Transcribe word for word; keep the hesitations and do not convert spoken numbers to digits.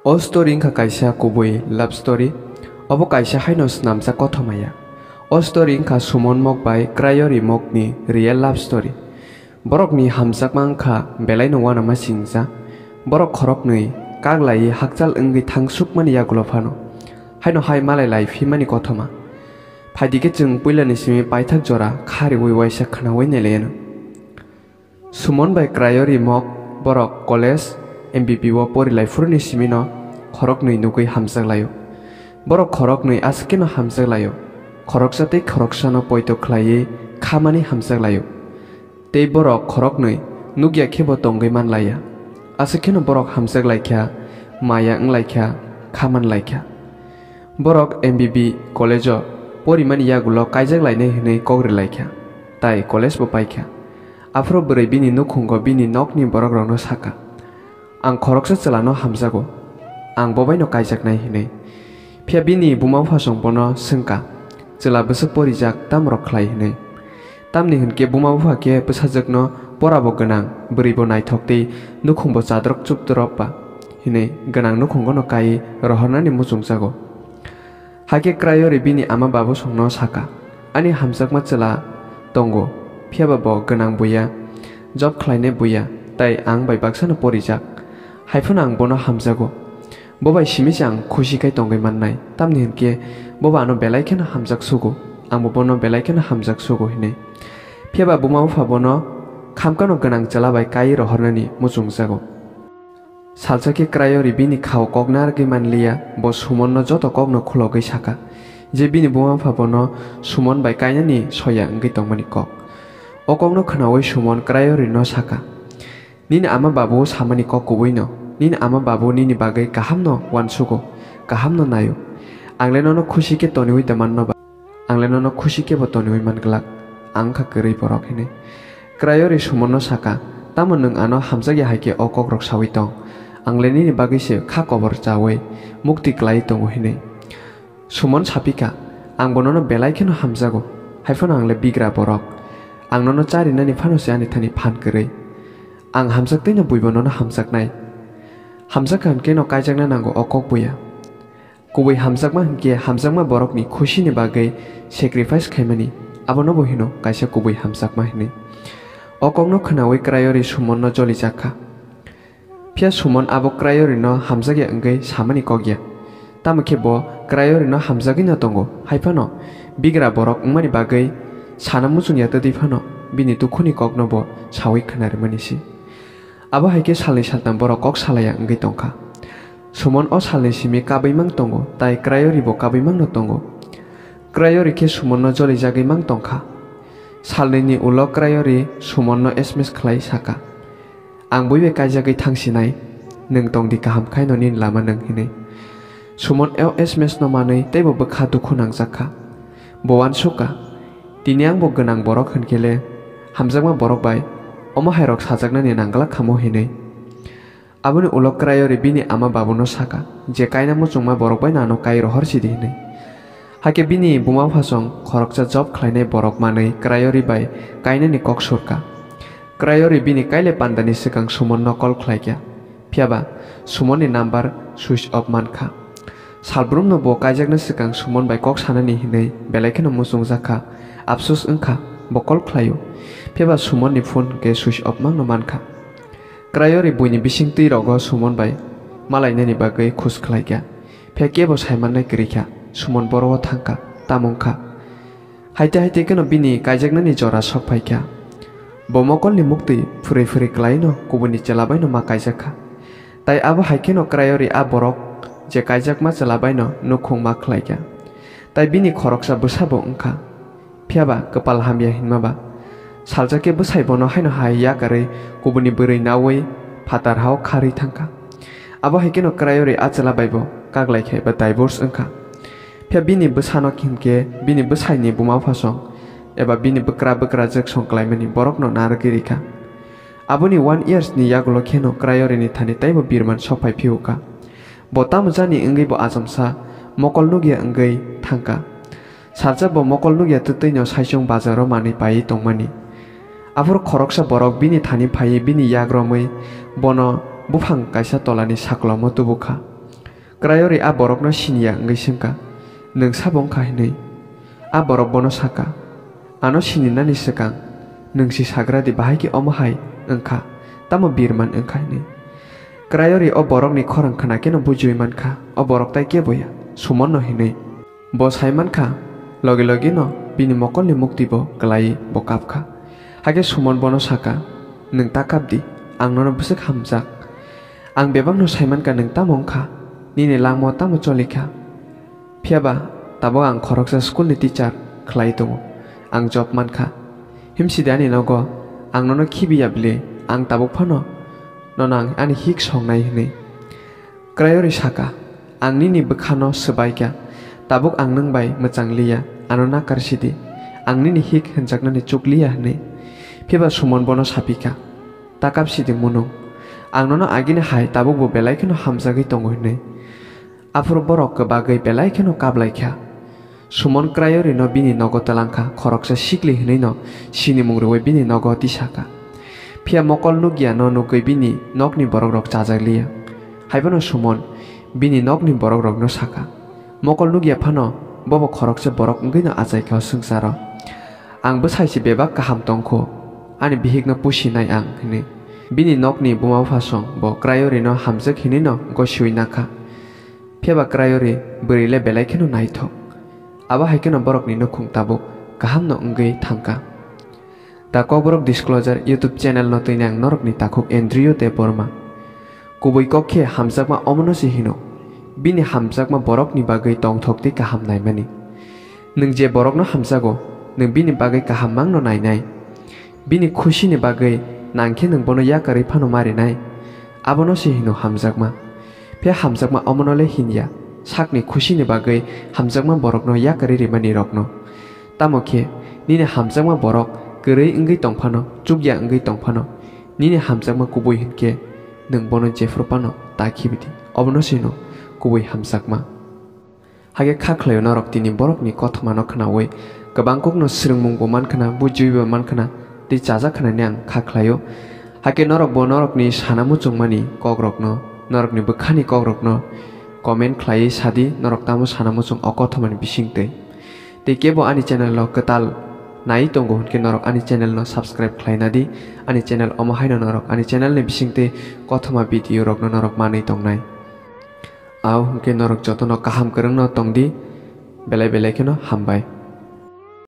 O story wngkha kaisa kubui love story. Obo kaisa haino swnamjak kothoma ya. O story wngkha Suman mok bai Krayori mokni real love story. Borokni hamjakma wngkha belaino uanama singcha. Borok khoroknwi kaglaiwi hakchal wngwi thangsukmani yagulo phano haino hai malai lai phimani kothoma. Phaidi khe chwng puilani simi paithak jora khariui uaisa khwnaui nailaiano. Suman bai Krayori mok borok college M B B o porilai phuruni simino khoroknwi nugwi hamjak laio. Borok khoroknwi aswk kheno hamjak laio. Khoroksa tei khoroksano poito khlaiwi khamani hamjak laio. Tei borok khoroknwi nukya khebo tongwi man laiya. Aswk kheno borok hamjak laikha, maya wng laikha, kha man laikha. Borok M B B college-o porimani yagulo kaijak lainai hwnwi kok rwlaikha, tai college bo paikha. Aphuru bwrwi bini nukhungo bini nokni borokrokno sakha, "Ang khoroksa chwlano hamjago, ang bo baino kaijaknai," hwnwi. Phiya bini buma buphasong bono swngkha, "Chwla bwswk porijak, tamrok khlai?" hwnwi. Tamni hwn khe buma bupha khe bwsajwkno porabo gwnang, bwrwibo naithok tei nukhungbo chadrok chupdrop ba hwnwi gwnang nukhungono kai rohornani muchungjago. Hakhe Krayori bini ama babosongno sakha, "Ani hamjakma chwla tongo, phiyaba bo gwnang buya, job khlainai buya, tai ang bai baksano porijak. Haiphano ang bono hamjago. Bo bai simi se ang khusi khai tongwi mannai, tamni hwn khe bo bo ano belai kheno hamjak sugo, angbo bono belai kheno hamjak sugo," hwnwi. Phiyaba buma bupha bono khamkano gwnang chwla bai kai rohornani muchungjago. Salsa khe Krayori bini khao kok narwgwi manliya, bo Sumonno joto kokno khulogwi sakha je bini buma bupha bono Sumon bai kainani soya wngwi tongmani kok. O kokno khwnaui Sumon Krayorino sakha, "Nini ama babu samani kok kubuino, nini ama babu nini bagwi kahamno uansugo, kahamno naio. Ang le nono khusi khe toniui da manno ba? Ang le nono khusi khe bo toniui man glak, ang wngkha kwrwi borok," hwnwi. Krayori Sumonno sakha, "Tamo nwng ano hamjakya hai khe o kokrok saui tong? Ang le nini bagwi se kha kobor chaui mukti klai tongo," hwnwi. Sumon sapikha, "Ang bo nono belai kheno hamjago, haiphano ang le bigra borok. Ang nono charinani phano se ani thani phan kwrwi. Ang hamjak tei no buibo nono hamjaknai. Hamjakha hwn khe no kaijakna nango o kok buya. Kubui hamjakma hwn khe hamjakma borokni khusini bagwi sacrifice khaimani, abono bo hino kaisa kubui hamjakma hwnwi." O kokno khwnaui Krayori Sumonno jolijakha. Phiya Sumon abo Krayorino hamjakya wngwi samani kok ya. Tamo khe bo Krayorino hamjagwi no tongo, haiphano bigra borok wngmani bagwi sana muchungya twtwi phano bini dukhuni kokno bo saui khwnarimani se. Abo hai khe salni saltam borok kok salaiya wngwi tongkha. Sumon o salni simi kabwi mang tongo, tai Krayori bo kabwi mang no tongo. Krayori khe Sumonno jolijagwi mang tongkha. Salnwini ulo Krayori Sumonno S M S khlai sakha, "Ang bui bai kaijagwi thangsinai, nwng tongdi kaham khaino nini lama nwng," hwnwi. Sumon o S M S no manwi teibo bwkha dukhu nangjakha. Bo uansukha, "Tini ang bo gwnang borok hwn khe le hamjakma borok bai omo hairok sajaknani nangglak khamo," hwnwi. Aboni ulo Krayori bini ama babuno sakha je kaina muchungma borok bai nano kai rohor sidi hwnwi. Hakhe bini buma buphasong khoroksa job khlainai borok manwi Krayori bai kainani kok surkha. Krayori bini kaile pandani swkang Sumonno call khlaikha. Phiyaba Sumonni number switch off mankha. Salbrumno bo kaijakna swkang Sumon bai kok sanani hinwi belai kheno muchungjakha. Apsus wngkha, bo call khlaio. Phiyaba Sumonni phone khe switch off mangno mankha. Krayori buini bising twi rogo Sumon bai malainani bagwi khus khlaikha. Phiya kebo saimannai kwrwikha, Sumon boro-o thangkha, tamo wngkha. Haite haite kheno bini kaijaknani jora sok phaikha. Bo mokolni muktwi phwrwi phwrwi klaino kubuni chwla baino ma kaijakha. Tai abo hai kheno Krayori a borok je kaijakma chwla baino nukhung ma khlaikha. Tai bini khoroksa bwsa bo wngkha. Phiyaba kwpal hamya hinma ba. Salsa khe bwsai bono haino hai yakarwi kubuni bwrwi naui phatar hao kharwi thangkha. Abo hai kheno Krayori a chwla bai bo kaglai khe ba divorce wngkha. Phiya bini bwsano hinkhe bini bwsaini buma buphasong eba bini bwkra bwkrajwk song klaimani borokno narwgwi rikha. Aboni one years ni yagulo kheno Krayorini thani teibo birman sok phai phiukha. Bo tamo jani wngwi bo achomsa mokol nukya wngwi thangkha. Salsa bo mokol nukya twtwino saichung bazaro manwi paiwi tongmani. Aphuru khoroksa borok bini thani phaiwi bini yak romwi bono buphang kaisa tolani saklomo tubukha. Krayori a borokno siniya wngwi swngkha, "Nwng sabo wngkha?" hwnwi. A borok bono sakha, "Ano sininani swkang nwng si sagra di, bahai khe omo hai wngkha, tamo birman wngkha?" hwnwi. Krayori o borokni khorang khna kheno bujiwi mankha, o borok tai kebo ya, Sumonno hinwi. Bo sai mankha, logi logino bini mokolni mukti bo kwlaiwi bo kapkha. Hakhe Sumon bono sakha, "Nwng ta kap di, ang nono bwswk hamjak. Ang bebakno sai mankha nwng tamo wngkha, nini langmao tamo cholikha. Phiyaba tabuk ang khoroksa schoolni teacher khlai tongo, ang job mankha. Himsidi ani nogo, ang nono khibiya bwle, ang tabuk phano nono ang ani hik songnai," hwnwi. Krayori sakha, "Ang nini bwkhano swbaikha, tabuk ang nwng bai mwchang liya, ano nakar sidi, ang nini hik hwnjaknani chuk liya," hwnwi. Phiba Sumon bono sapikha, "Ta kap sidi munung, ang nono agini hai tabukbo belai kheno hamjagwi tongo," hwnwi. Aphuru borok kwbagwi belai kheno kaplaikha. Sumon Krayorino bini nogo twlangkha, khoroksa sikli hwnwino sinimung rwui bini nogo tisakha. Phiya mokol nukya no nugwi bini nokni borokrok chajak liya. Haiphano Sumon bini nokni borokrokno sakha, "Mokol nukya phano bobo khoroksa borok wngwino achaikha o swngcharo. Ang bwsai se bebak kaham tongkho, ani bihikno pusinai ang," hwnwi. Bini nokni buma bupha song bo Krayorino hamjak hinwino gosiui nakha. Phiya ba Krayori bwrwi le belai kheno naithok. Abo hai kheno borokni nukhung tabuk kahamno wngwi thangkha. The Kokborok Disclosure YouTube channel no twini ang norokni takhuk Andrew Debbarma. Kubui kok khe hamjakma omono se hino, bini hamjakma borokni bagwi tongthok tei kaham naimani. Nwng je borokno hamjago, nwng bini bagwi kaham mangno nainai. Bini khusini bagwi nang khe nwng bono yakarwi phano marinai. Abono se hino hamjakma. Phiya hamjakma omono le hinya, sakni khusini bagwi hamjakma borokno yakarwi rimani rokno. Tamo khe nini hamjakma borok kwrwi wngwi tong phano, chukya wngwi tong phano, nini hamjakma kubui hwn khe nwng bono jephru phano ta khibi di. Obono se hino kubui hamjakma. Hakhe kha khlaio norok tini borokni kothomano khnaui kwbang kokno swrwngmungbo mankhna, bujiwibo mankhna tei chajak khnani ang kha khlaio. Hakhe norokbo norokni sana muchungmani kokrokno, norokni bwkhani kokrokno comment khlaiwi sadi, norok tamo sana muchung o kothomani bisingtwi. Tei kebo ani channel o kwtal nai tongo hwnkhe norok ani channel no subscribe khlaina di, ani channel omo haino norok ani channel ni bisingtwi kothoma video rokno norok manwi tongnai. Au hwnkhe norok jotono kaham kwrwngno tongdi, belai belai kheno hambai.